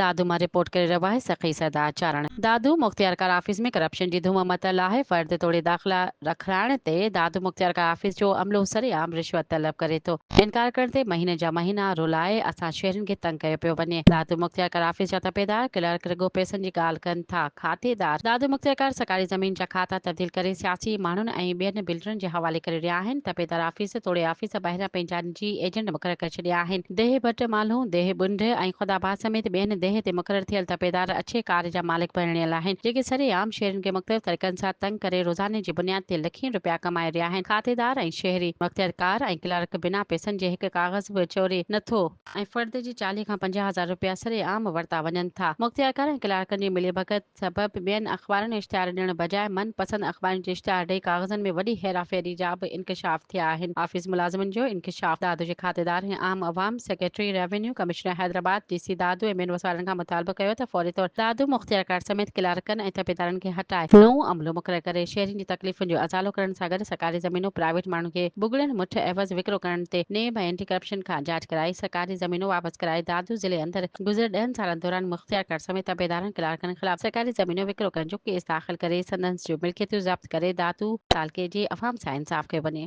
دادو مان رپورٽ ڪري رهيو آهي سخي سردار چارڻ. دادو مختيارڪار آفيس ۾ ڪرپشن جي ڌوم متل آهي، فرد توڙي داخلا رکرائڻ تي دادو مختيارڪار آفيس جو عملو سرعام رشوت طلب ڪري ٿو، انڪار ڪرڻ تي مهينن جا مهينا رولائي اسان شهرين کي تنگ ڪيو پيو وڃي، دادو مختيارڪار آفيس جا تپيدار، ڪلارڪ رڳو پئسن جي ڳالهه ڪن ٿا، کاتيدار دادو مختيارڪار سرڪاري زمين جا کاتا تبديل ڪري سياسي ماڻهن ۽ ٻين بلڊرن جي حوالي ڪري رهيا آهن، تپيدار آفيس توڙي آفيس ٻاهران پنهنجا نجي ايجنٽ مقرر ڪري ڇڏيا آهن. ديهه ڀٽ مالهون، ديهه ٻنڍ ۽ خدا آباد سميت ٻين ديهه تي مقرر ٿيل تپيدار اڇي ڪار جا مالڪ بڻيل آهن، جيڪي سري عام شهرين کي مختلف طريقن سان تنگ ڪري روزاني جي بنياد تي لکين رپيا ڪمائي رهيا آهن. کاتيدار ۽ شهري، مختيارڪار ۽ ڪلارڪ بنا پئسن جي هڪ ڪاغذ به چوري نه ٿو ۽ فرد جي 40 کان 50 هزار رپيا سري عام ورتا وڃن ٿا. مختيارڪار ۽ ڪلارڪن جي ملي ڀڳت سبب ٻين اخبارن اشتهار ڏيڻ بجاء من پسند اخبارن جي اشتهار ڏئي ڪاغذن ۾ وڏي هيراڦيري جا به انڪشاف ٿيا آهن. آفيس ملازمن جو انڪشاف دادو جي کاتيدار ۽ عام عوام secretary revenue commissioner Hyderabad, D C Dadu ۽ ٻين وسوارن کان مطالبو ڪيو ته فوري طور دادو مختيارڪار سميت ڪلارڪن ۽ تپيدارن کي هٽائي نئون عملو مقرر ڪري شهرين جي تڪليفن جو ازالو ڪرڻ سان گڏ سرڪاري زمينون پرائيويٽ ماڻهن کي ٻگهڙين مٺ عيوض وڪرو ڪرڻ تي نيب ۽ اينٽي ڪرپشن کان جاچ ڪرائي سرڪاري زمينون واپس ڪرائي دادو ضلعي اندر گذريل 10 سالن دوران مختيارڪار سميت تپيدارن ڪلارڪن خلاف سرڪاري زمينون وڪرو ڪرڻ جو ڪيس داخل ڪري سندن جون ملڪيتون ضبط ڪري دادو تعلقي جي عوام سان انصاف ڪيو وڃي.